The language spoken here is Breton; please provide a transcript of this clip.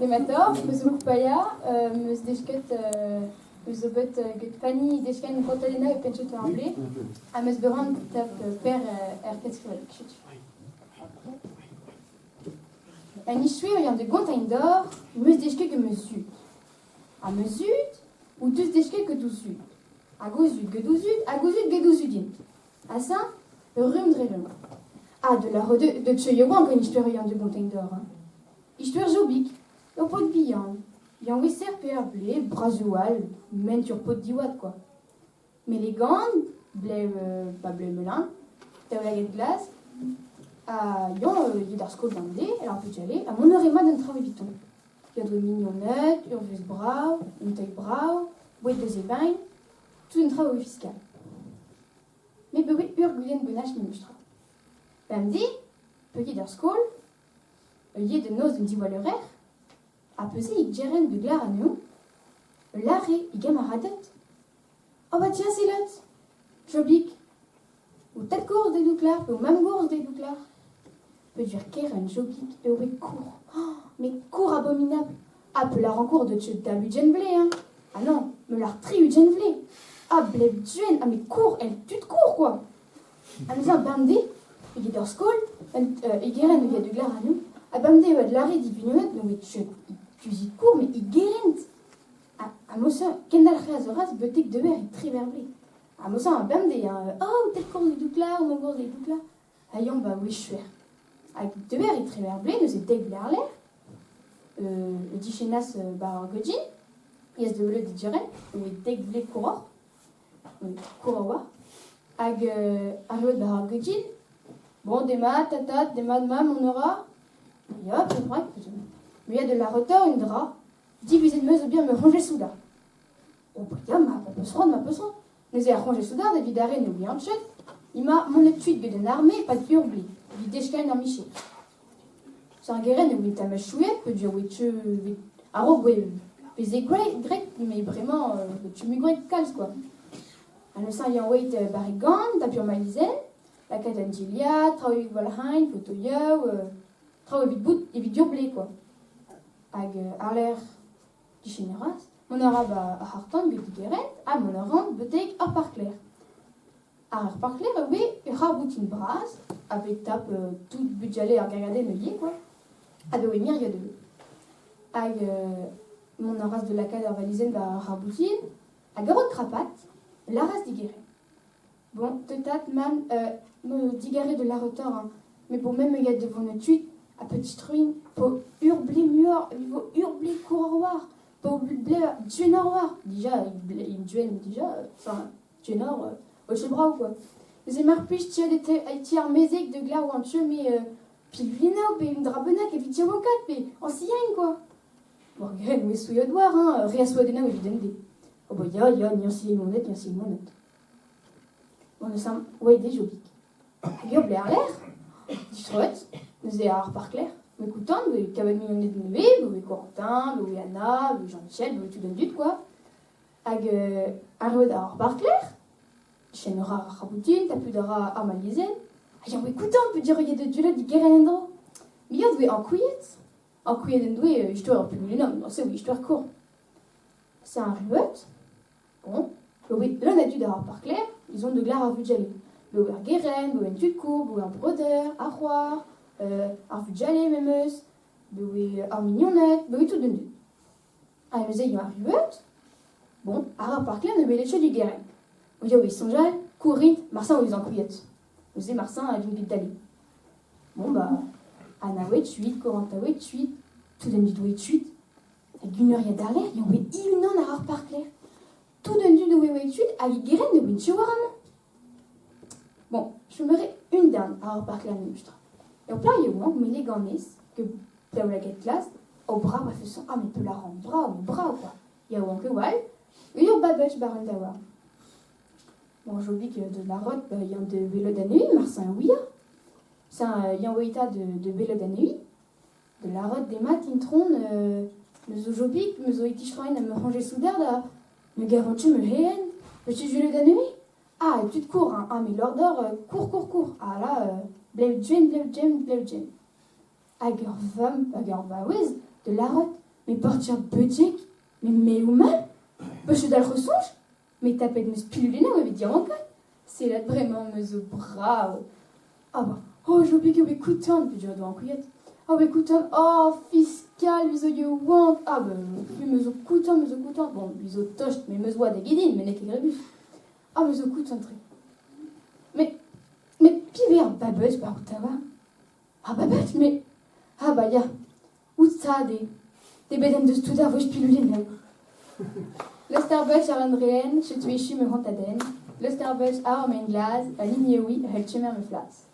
Dematoc'h, me zo Koupaia, 'm eus desket me zo bet get Fanny desken kontadennoù e penn ar blez ha 'm eus bet c'hoant tap Per er kenskrivadenn. Setu. Un istoer yann de gontañ deoc'h, 'm eus desket gant ma zud. Ha ma zud o deus desket get o zud. Hag o zud get o zud, hag o zud get o zud int. Ha ça, rumm dre rumm. Ah, de la de teu yaouank an istoer yann de gontañ deoc'h. Hein. Istoer Jobig, ur paotr bihan, Yann Weser pe ar blez, brazoù all, ment ur paotr diwad quoi. Melegan, blev ba blev melen, daoulagad glas, ha Yann yet d'ar skol bemdez, alors bugale, ha mont a rae mat an traoù eviton. Ya doe mignoned, ur vuhez brav, un teul brav, boued deus e vein, tout an traoù fiskal. Met bet ur gudenn bennak memestra. Bemdez, peget d'ar skol, Ivez da noz un diwallerer ha peuse e gerent de glar anezho lâre e gamaraded Oh bah tiens c'est lot Jobig Ho tad-kozh da Douklar pe ho mamm-gozh da Douklar Peogwir kerent Jobig eo bet kour oh mais kour abominabl Ha pe lâran kour deut daou-ugent vloaz hein Ah non me lâr tri-ugent vloaz Ah blev duenn ah mais kour èl tud kour quoi Ha neuze bemdez, evit ur skol, e gerent e de Glaranou, ha bemdez e oa lâret he vignoned ne oa ket kuzhit kour, met he gerent. Ha mosa kendalc'he a zo raz betek deuer e Treverble. Ha mosa bemdez, hein, oh, tel kourz e Douklar, mon kourz e Douklar. Ha yann ba oe chuer. Hag deuer e Treverble, neuze dek vloaz àr-lerc'h, e dichenas ba ar Godin, yas da welet e gerent, e oe dek vloaz kouroc'h. Kour a oa. Hag arruet war ar gegin. Bon, demat, tata, demat, mamm, on aura. Ya, perak Me de la retard un dra. Divizet 'm eus ober ma c'hoñje soudard. Oh, bah ya, ma peus c'hoant, ma peus c'hoant. Neuze ar c'hoñje soudard evit ar re ne ouian ket, ema monet kuit get an arme e-pad ur blez, evit deskiñ ar micher. Ar gerent e oint ama chouet peogwir oe teu a-raok oe veze graet met bremañ e teu mui graet kalz kwa. Ha neuze eñ oeit war e gambr da pur malizenn, lakaat an dilhad, traoù evit walc'hañ, fotoioù, traoù evit bout evit ur blez kwa. Hag àr-lerc'h dichemeras, mont a ra ba ar c'harr-tan get digerent ha mont a ran betek ar parklec'h. Ar ar parklec'h a voe ur c'harr-boutin bras a vez tap tout bugale ar gêriadenn ivez quoi hag a voe miriet ivez. Hag mont a ras da lakaat ar valizenn war ar c'harr-boutin hag a-raok krapat e lâras digeriñ. Bon, teutat mamm, me digarez da lâret hein, met bon me ya da vont kuit ha petit truin po ur blez muioc'h e vo ur blez kour war, po ur blez duennoc'h war. Dija, duenn dija, enfin Tenor, euh, brav quoi. Neuze mar plij tiad e ti ar mezeg de glav an teu me pilvinaou pe un dra bennak evit diaouankat pe añsiain quoi. Bon, graet me souilhot war, hein, re a souadennaou evit un dez. Oh bah ya, ya, ni añsiain monet, ni añsiain monet. Bon, neuze oa de Jobig. Hag eo blez ar-lerc'h, distroet, neuze ar parklec'h, me koutant, me kavet mignoned nevez, me Corentin, me Anna, me Jean-Michel, me tout an dud quoi. Hag arruet ar parklec'h, chen a ra ar c'haboutin, tapout a ra ar malizenn, ha ya oe koutant peogwir e deut diolet digeren en-dro. Me a voe ankouiet, ankouiet en doe istoer ur pugul-unan, se oe istoer kour. C'est arruet, bon, oe leun a dud ar parklec'h, ils ont de glar ar vugale. Be oe ar gerent, be oe an tud-kour, be oe ar breudeur, ar c'hoar, ar vugale memes, be oe ar mignoned, be oe tout an dud. Ha neuze eo arruet. Bon, àr ar parklec'h ne welet ket digerent. O ya e soñjal, kourint, marsañ o vezañ kouiet. Neuze marsañ a vin bet dale. Bon bah, Anna oe tuit, Corentin oe tuit, tout an dud oe tuit. Hag un euriad àr-lerc'h e oe e-unan àr ar parklec'h. Tout an dud oe oe tuit hag e gerent ne oent ket war amañ. Bon, chom a rae un darn àr ar parklec'h memestra. Ur plac'h yaouank mele ganez, ke daoulagad glas, oh brav a feson, ah mais peul a ran brav, brav quoi. Yaouank e oa, ur babech war an daouarn. Bon, Jobig de la rote, bah, yann de welet anezhi, marsañ ouia. C'est un yann oita de welet anezhi. De la rote demat intron, me zo Jobig, me zo e-tistroin ha me c'hoñje soudard ha me garanti me hen, petit welet anezhi. Ah, et tud kour, hein. Ah, mais l'ordre, cours, cours, cours. Ah là, blev djen, blev djen, blev djen. Hag ur vamm hag ur vaouez de lâret. Mais portier Beudjek, mais me ou mal Peus ket dalc'h soñj Mais tapet 'm eus pilulennoù evit diankaat. Sellat bremañ me zo brav. Ah bah, oh j'oublie ket bet koutant peogwir doa ankouaet. Ah bet koutant, oh fiskal, me zo yaouank. Ah bah, me zo koutant, me zo koutant. Bon, me zo tost, mais me zo oad egedin, met n'eo ket grevus. Ah me zo koutant-tre. Mais, mais piv eo ar babeuz war ho taouarn? Ar babeuz, mais... Ah bah ya, Ouzh tad eo. Debret en deus tout ar wech pilulennoù. Lester Butch ar an dreen, setu echu ma c'hontadenn. Lester Butch ar maen glas, un hini eo c'hell kemer ma flas.